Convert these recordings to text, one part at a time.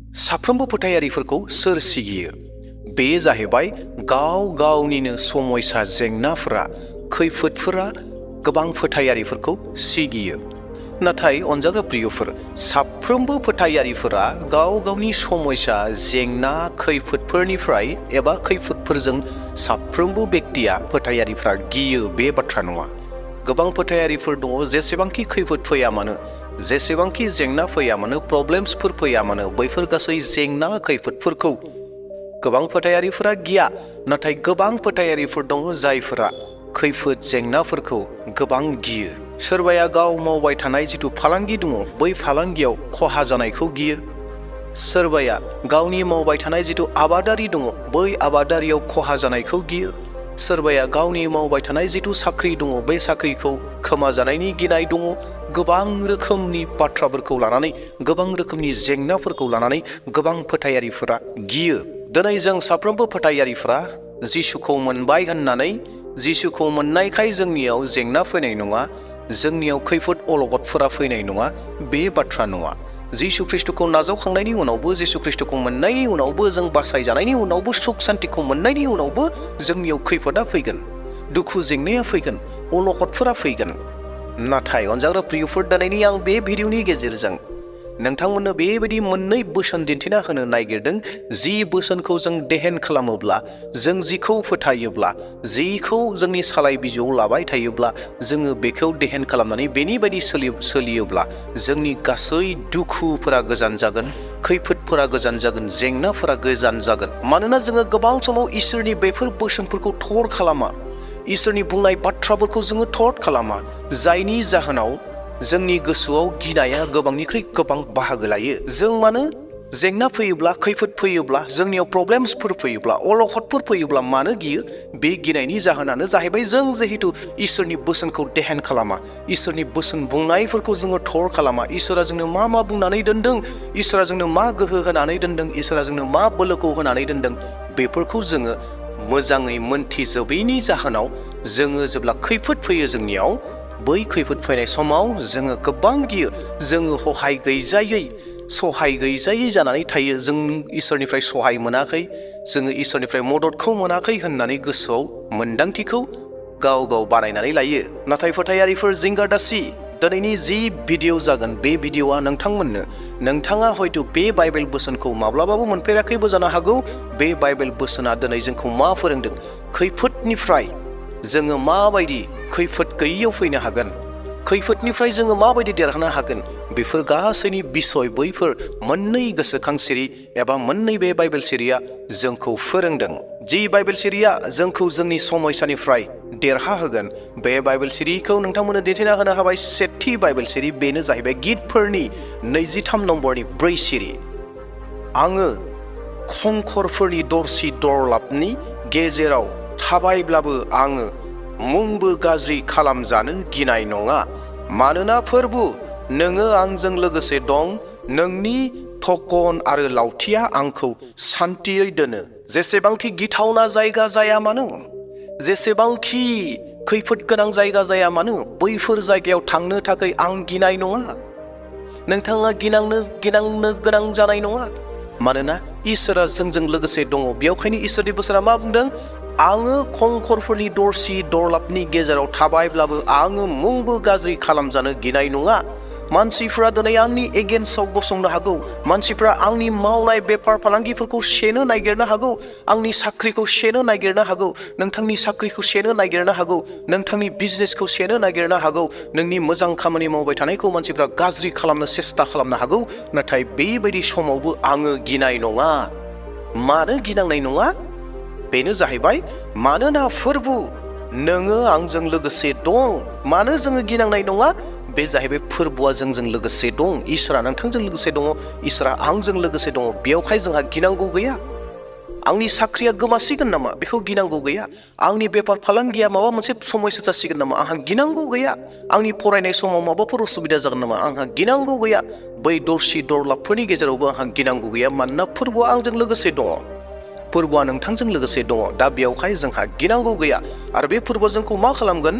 साफ्रोमबो फोथायारिफोरखौ सोर सिगियो? बे जाहैबाय गाव गावनिनो समयसा जेंनाफोरा, खैफोदफोरा गोबां फोथायारिफोरखौ सिगियो। नाथाय अनजाग्रा प्रियफोर, साफ्रोमबो फोथायारिफोरा गाव गावनि समयसा जेंना खैफोदफोरनिफ्राय एबा खैफोदफोरजों साफ्रोमबो बेक्तिया फोथायारिफ्रा गियो बे बाथ्रा नङा। गोबां फोथायारिफोर दङ, जेसेबांखि खैफोद फैया मानो, जेसेबांखि जेंना फैया मानो, प्रब्लेम्सफोर फैया मानो, बैफोर गासै जेंना खैफोदफोरखौ गोबां फोथायारिफोरा गिया। नाथाय गोबां फोथायारिफोर दङ जायफोरा खैफोद जेंनाफोरखौ गोबां गियो। सोरबाया गाव मावबाय थानाय जिथु फालांगि दङ, बै फालांगियाव खहा जानायखौ गियो। सोरबाया गावनि मावबाय थानाय जिथु आबादारि दङ, बै आबादारियाव खहा जानायखौ गियो। सोरबाया गावनि मावबाय थानाय जिथु साख्रि दङ, बै साख्रिखौ खोमाजानायनि गिनाय दङ। गोबां रोखोमनि बाथ्राफोरखौ लानानै, गोबां रोखोमनि जेंनाफोरखौ लानानै गोबां फोथायारिफोरा गियो। दिनै जों साफ्रोमबो फोथायारिफ्रा जिसुखौ मोनबाय होननानै, जिसुखौ मोननायखाय जोंनियाव जेंना फैनाय नङा, जोंनियाव खैफोद अलगदफोरा फैनाय नङा, बे बाथ्रा नङा। जिसु ख्रिस्टखौ नाजावखांनायनि उनावबो, जिसु ख्रिस्टखौ मोननायनि उनावबो, जों बासायजानायनि उनावबो, सुख सान्तिखौ मोननायनि उनावबो जोंनियाव खैफोदा फैगोन, दुखु जेंनाया फैगोन, अलगदफोरा फैगोन। नाथाय अनजाग्रा प्रियफोर, दिनैनि आं बे भिडिअनि गेजेरजों नोंथांमोननो बेबायदि मोननै बोसोन दिन्थिना होनो नागिरदों। जि बोसोनखौ जों देहेन खालामोब्ला, जों जिखौ फोथायोब्ला, जिखौ जोंनि सालाय बिजौआव लाबाय थायोब्ला, जोङो बेखौ देहेन खालामनानै बेनि बायदि सोलियोब्ला जोंनि गासै दुखुफोरा गोजान जागोन, खैफोदफोरा गोजान जागोन, जेंनाफोरा गोजान जागोन। मानोना जोङो गोबां समाव इसोरनि बेफोर बोसोनफोरखौ थर खालामा, इसोरनि बुंनाय बाथ्राफोरखौ जोङो थट खालामा, जायनि जाहोनाव जोंनि गोसोआव गिनाया गोबांनिख्रुइ गोबां बाहागो लायो। जों मानो जेंना फैयोब्ला, खैफोद फैयोब्ला, जोंनियाव प्रब्लेम्सफोर फैयोब्ला, अलखदफोर फैयोब्ला मानो गियो? बे गिनायनि जाहोनानो जाहैबाय जों जिहेतु इसोरनि बोसोनखौ देहेन खालामा, इसोरनि बोसोन बुंनायफोरखौ जोङो थर खालामा। इसोरा जोंनो मा मा बुंनानै दोनदों, इसोरा जोंनो मा गोहो होनानै दोनदों, इसोरा जोंनो मा बोलोखौ होनानै दोनदों, बेफोरखौ जोङो मोजाङै मोनथिजोबैनि जाहोनाव जोङो जेब्ला खैफोद फैयो जोंनियाव, बै खैफोद फैनाय समाव जोङो गोबां गियो। जोङो सहाय गैजायै जानानै थायो। जों इसोरनिफ्राय सहाय मोनाखै, जोङो इसोरनिफ्राय मददखौ मोनाखै होननानै गोसोआव मोन्दांथिखौ गाव गाव बानायनानै लायो। नाथाय फोथायारिफोर, जिंगादासि, दिनैनि जि भिडिअ जागोन, बे भिडिअआ नोंथांमोननो, नोंथाङा हयथ' बे बाइबेल बोसोनखौ माब्लाबाबो मोनफेराखैबो जानो हागौ। बे बाइबेल बोसोना दिनै जोंखौ मा फोरोंदों? खैफोदनिफ्राय जोङो माबायदि खैफोद गैयियाव फैनो हागोन, खैफोदनिफ्राय जोङो माबायदि देरहानो हागोन, बेफोर गासैनि बिसय बैफोर मोननै गोसोखां सिरि एबा मोननै बे बाइबेल सिरिया जोंखौ फोरोंदों। जि बाइबेल सिरिया जोंखौ जोंनि समयसानिफ्राय देरहाहोगोन, बे बाइबेल सिरिखौ नोंथांमोननो दिन्थिना होनो हाबाय सेथि बाइबेल सिरि। बेनो जाहैबाय गितफोरनि 23 नम्बरनि 4 सिरि। आङो खंखरफोरनि दरसि दरलाबनि गेजेराव थाबायब्लाबो आङो मुंबो गाज्रि खालामजानो गिनाय नङा। मानोना फोरबु, नोङो आंजों लोगोसे दं, नोंनि थखन आरो लावथिया आंखौ सान्तियै दोनो। जेसेबांखि गिथावना जायगा जाया मानो, जेसेबांखि खैफोद गोनां जायगा जाया मानो, बैफोर जायगायाव थांनो थाखाय आं गिनाय नङा। नोंथाङा गिनांनो गोनां जानाय नङा। मानोना इसोरा जोंजों लोगोसे दङ। बेयावखायनो इसोरनि बोसोना मा बुंदों? आङो खंखरफोरनि दरसि दरलाबनि गेजेराव थाबायब्लाबो आङो मुंबो गाज्रि खालामजानो गिनाय नङा। मानसिफ्रा दिनै आंनि एगेन्स्टआव गसंनो हागौ, मानसिफ्रा आंनि मावनाय बेफार फालांगिफोरखौ सेनो नागिरनो हागौ, आंनि साख्रिखौ सेनो नागिरनो हागौ, नोंथांनि साख्रिखौ सेनो नागिरनो हागौ, नोंथांनि बिजनेसखौ सेनो नागिरनो हागौ, नोंनि मोजां खामानि मावबाय थानायखौ मानसिफ्रा गाज्रि खालामनो सेस्था खालामनो हागौ। नाथाय बेबायदि समावबो आङो गिनाय नङा। मानो गिनांनाय नङा? बेनो जाहैबाय मानोना फोरबु, नोङो आंजों लोगोसे दं। मानो जोङो गिनांनाय नङा? बे जाहैबाय फोरबुआ जोंजों लोगोसे दं, इसोरा नोंथांजों लोगोसे दङ, इसोरा आंजों लोगोसे दङ। बेयावहाय जोंहा गिनांगौ गैया। आंनि साख्रिया गोमासिगोन नामा? बेखौ गिनांगौ गैया। आंनि बेफार फालांगिया माबा मोनसे समस्या जासिगोन नामा? आंहा गिनांगौ गैया। आंनि फरायनाय समाव माबाफोर उसुबिदा जागोन नामा? आंहा गिनांगौ गैया। बै दरसि दरलाबफोरनि गेजेरावबो आंहा गिनांगौ गैया। मानोना फोरबुआ आंजों लोगोसे दङ, फोरबुआ नोंथांजों लोगोसे दङ। दा बेयावहाय जोंहा गिनांगौ गैया। आरो बे फोरबुआ जोंखौ मा खालामगोन?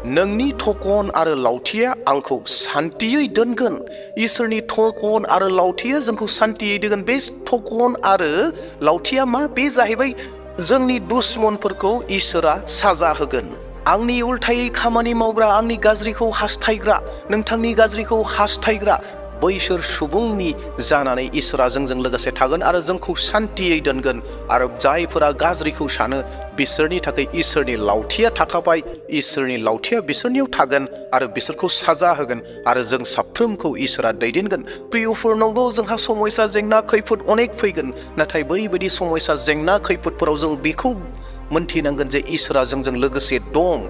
नोंनि थखन आरो लावथिया आंखौ सान्तियै दोनगोन। इसोरनि थखन आरो लावथिया जोंखौ सान्तियै दोनगोन। बे थखन आरो लावथिया मा? बे जाहैबाय जोंनि दुश्मनफोरखौ इसोरा साजा होगोन। आंनि उल्थायै खामानि मावग्रा, आंनि गाज्रिखौ हास्थायग्रा, नोंथांनि गाज्रिखौ हास्थायग्रा बैसोर सुबुंनि जानानै इसोरा जोंजों लोगोसे थागोन आरो जोंखौ सान्तियै दोनगोन। आरो जायफोरा गाज्रिखौ सानो बिसोरनि थाखाय इसोरनि लावथिया थाखाबाय। इसोरनि लावथिया बिसोरनियाव थागोन आरो बिसोरखौ साजा होगोन आरो जों साफ्रोमखौ इसोरा दैदेनगोन। प्रियफोर, नंगौ जोंहा समयसा, जेंना, खैफोद अनेक फैगोन, नाथाय बैबायदि समयसा, जेंना, खैफोदफोराव जों बेखौ मोनथिनांगोन जे इसोरा जोंजों लोगोसे दं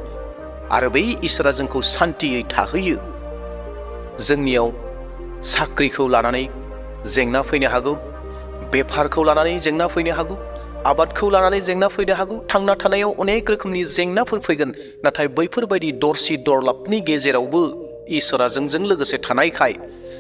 आरो बै इसोरा जोंखौ सान्तियै थाहोयो। जोंनियाव साख्रिखौ लानानै जेंना फैनो हागौ, बेफारखौ लानानै जेंना फैनो हागौ, आबादखौ लानानै जेंना फैनो हागौ, थांना थानायाव अनेक रोखोमनि जेंनाफोर फैगोन। नाथाय बैफोरबायदि दरसि दरलाबनि गेजेरावबो इसोरा जोंजों लोगोसे थानायखाय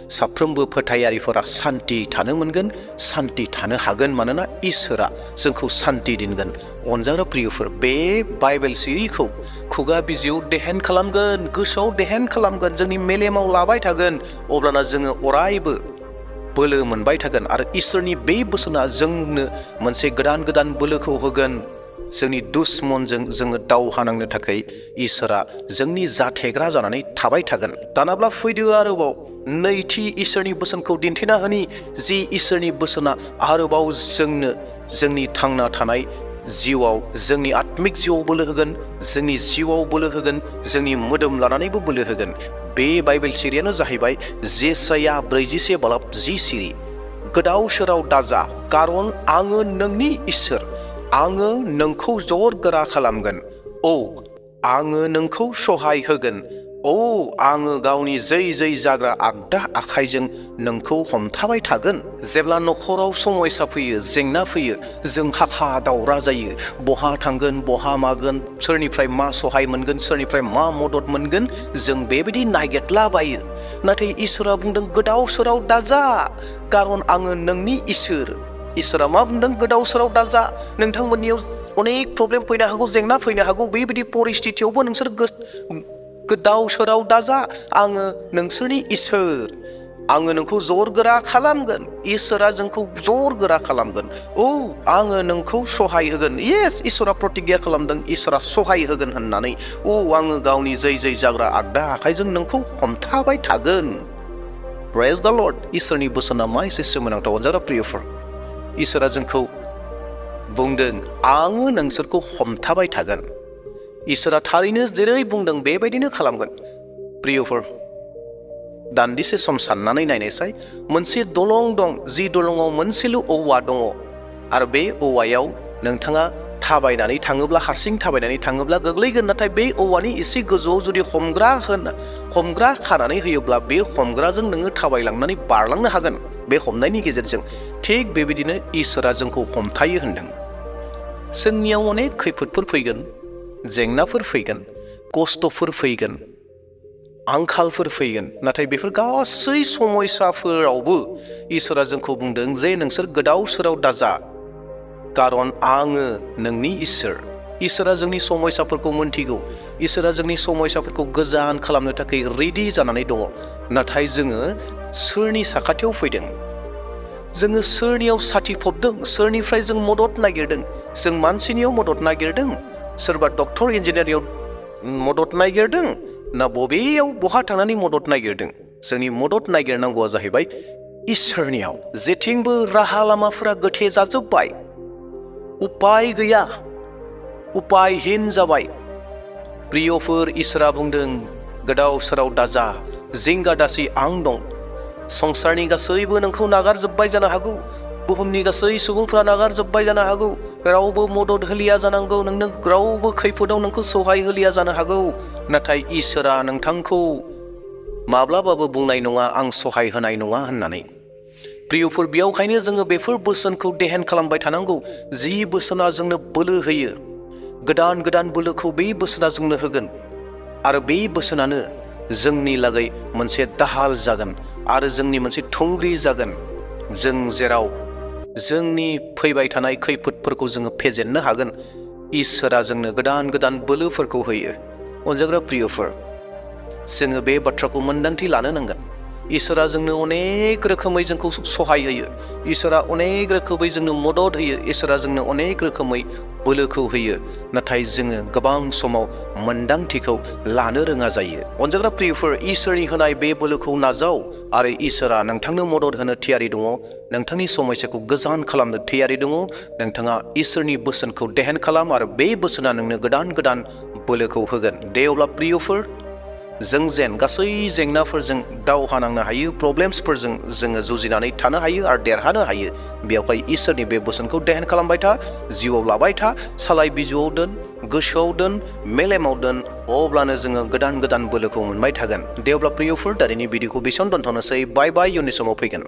साफ्रोमबो फोथायारिफोरा सान्ति थानो मोनगोन, सान्ति थानो हागोन। मानोना इसोरा जोंखौ सान्ति दोनगोन। अनजाग्रा प्रियफोर, बे बाइबेल सिरिखौ खुगा बिजौआव देहेन खालामगोन, गोसोआव देहेन खालामगोन, जोंनि मेलेमाव लाबाय थागोन। अब्लाना जोङो अरायबो बोलो मोनबाय थागोन आरो इसोरनि बे बोसोना जोंनो मोनसे गोदान गोदान बोलोखौ होगोन। जोंनि दुश्मनजों जोङो दावहा नांनो थाखाय इसोरा जोंनि जाथेग्रा जानानै थाबाय थागोन। दानाब्ला फैदो आरोबाव नैथि इसोरनि बोसोनखौ दिन्थिना होनि, जि इसोरनि बोसोना आरोबाव जोंनो जोंनि थांना थानाय जिउआव, जोंनि आत्मिक जिउआव बोलो होगोन, जोंनि जिउआव बोलो होगोन, जोंनि मोदोम लानानैबो बोलो होगोन। बे बाइबेल सिरियानो जाहैबाय जेसाया 47:10 सिरि। गोदाव सोराव दाजा, कारन आङो नोंनि इसोर, आङो नोंखौ जर गोरा खालामगोन। औ, आङो नोंखौ सहाय होगोन। औ, आङो गावनि जै जै जाग्रा आगदा आखाइजों नोंखौ हमथाबाय थागोन। जेब्ला न'खराव समयसा फैयो, जेंना फैयो, जों हाखा दावरा जायो। बहा थांगोन, बहा मागोन, सोरनिफ्राय मा सहाय मोनगोन, सोरनिफ्राय मा मदद मोनगोन, जों बेबायदि नागिरलाबायो। नाथाय इसोरा बुंदों गोदाव सोराव दाजा, कारन आङो नोंनि इसोर। इसोरा मा बुंदों? गोदाव सोराव दाजा। नोंथांमोननियाव अनेक प्रब्लेम फैनो हागौ, जेंना फैनो हागौ, बेबायदि परिस्थितियावबो नोंसोर गोदाव सोराव दाजा। आङो नोंसोरनि इसोर, आङो नोंखौ जर गोरा खालामगोन। इसोरा जोंखौ जर गोरा खालामगोन। औ, आङो नोंखौ सहाय होगोन। येस, इसोरा प्रतिज्ञा खालामदों इसोरा सहाय होगोन होननानै। औ, आङो गावनि जै जै जाग्रा आगदा आखाइजों नोंखौ हमथाबाय थागोन। प्रेज द लर्ड। इसोरनि बोसोना मा एसे सोमोनांथाव अनजाग्रा प्रियफोर। इसोरा जोंखौ बुंदों आङो नोंसोरखौ हमथाबाय थागोन। इसोरा थारैनो जेरै बुंदों बेबायदिनो खालामगोन। प्रियफोर, दान्दिसे सम साननानै नायनायसाय, मोनसे दलं दं, जि दलंआव मोनसेल' औवा दङ आरो बे औवायाव नोंथाङा थाबायनानै थाङोब्ला, हारसिं थाबायनानै थाङोब्ला गोग्लैगोन। नाथाय बे औवानि एसे गोजौआव जुदि हमग्रा खानानै होयोब्ला बे हमग्राजों नोङो थाबायलांनानै बारलांनो हागोन बे हमनायनि गेजेरजों। थिग बेबायदिनो इसोरा जोंखौ हमथायो होनदों। जोंनियाव अनेक खैफोदफोर फैगोन, जेंनाफोर फैगोन, खस्थ'फोर फैगोन, आंखालफोर फैगोन। नाथाय बेफोर गासै समयसाफोरावबो इसोरा जोंखौ बुंदों जे नोंसोर गोदाव सोराव दाजा, कारन आङो नोंनि इसोर। इसोरा जोंनि समयसाफोरखौ मोनथिगौ। इसोरा जोंनि समयसाफोरखौ गोजान खालामनो थाखाय रेडि जानानै दङ। नाथाय जोङो सोरनि साखाथियाव फैदों? जोङो सोरनियाव साथि फबदों? सोरनिफ्राय जों मदद नागिरदों? जों मानसिनियाव मदद नागिरदों? सोरबा डक्टर इन्जिनियारियाव मदद नागिरदों? ना बहा थांनानै मदद नागिरदों? जोंनि मदद नागिरनांगौआ जाहैबाय इसोरनियाव। जेथिंबो राहा लामाफोरा गोथे जाजोब्बाय, उपाय गैया, उपायहीन जाबाय। प्रियफोर, इसोरा बुंदों गोदाव सोराव दाजा, जिंगा दासि आं दं। संसारनि गासैबो नोंखौ नागारजोब्बाय जानो हागौ, बुहुमनि गासै सुबुंफ्रा नागारजोब्बाय जानो हागौ, रावबो मदद होलिया जानांगौ, नोंनो रावबो खैफोदाव नोंखौ सहाय होलिया जानो हागौ। नाथाय इसोरा नोंथांखौ माब्लाबाबो बुंनाय नङा आं सहाय होनाय नङा होननानै। प्रियफोर, बेयावखायनो जोङो बेफोर बोसोनखौ देहेन खालामबाय थानांगौ। जि बोसोना जोंनो बोलो होयो, गोदान गोदान बोलोखौ बे बोसोना जोंनो होगोन आरो बे बोसोनानो जोंनि लागै मोनसे दाहाल जागोन आरो जोंनि मोनसे थुंग्रि जागोन। जों जेराव जोंनि फैबाय थानाय खैफोदफोरखौ जोङो फेजेननो हागोन। इसोरा जोंनो गोदान गोदान बोलोफोरखौ होयो। अनजाग्रा प्रियफोर, जोङो बे बाथ्राखौ मोन्दांथि लानो नांगोन। इसोरा जोंनो अनेक रोखोमै जोंखौ सहाय होयो। इसोरा अनेक रोखोमै जोंनो मदद होयो। इसोरा जोंनो अनेक रोखोमै बोलोखौ होयो। नाथाय जोङो गोबां समाव मोन्दांथिखौ लानो रोङा जायो। अनजाग्रा प्रियफोर, इसोरनि होनाय बे बोलोखौ नाजाव आरो इसोरा नोंथांनो मदद होनो थियारि दङ। नोंथांनि समस्याखौ गोजान खालामनो थियारि दङ। नोंथाङा इसोरनि बोसोनखौ देहेन खालाम आरो बे बोसोना नोंनो गोदान गोदान बोलोखौ होगोन। दे अब्ला प्रियफोर, जों जेन गासै जेंनाफोरजों दावहा नांनो हायो, प्रब्लेम्सफोरजों जोङो जुजिनानै थानो हायो आरो देरहानो हायो। बेयावहाय इसोरनि बे बोसोनखौ देहेन खालामबाय था, जिउआव लाबाय था, सालाय बिजौआव दोन, गोसोआव दोन, मेलेमाव दोन। अब्लानो जोङो गोदान गोदान बोलोखौ मोनबाय थागोन। दे अब्ला प्रियफोर, दिनैनि भिडिअखौ बेसेबां दोनथ'नोसै। बाय बाय, इयुननि समाव फैगोन।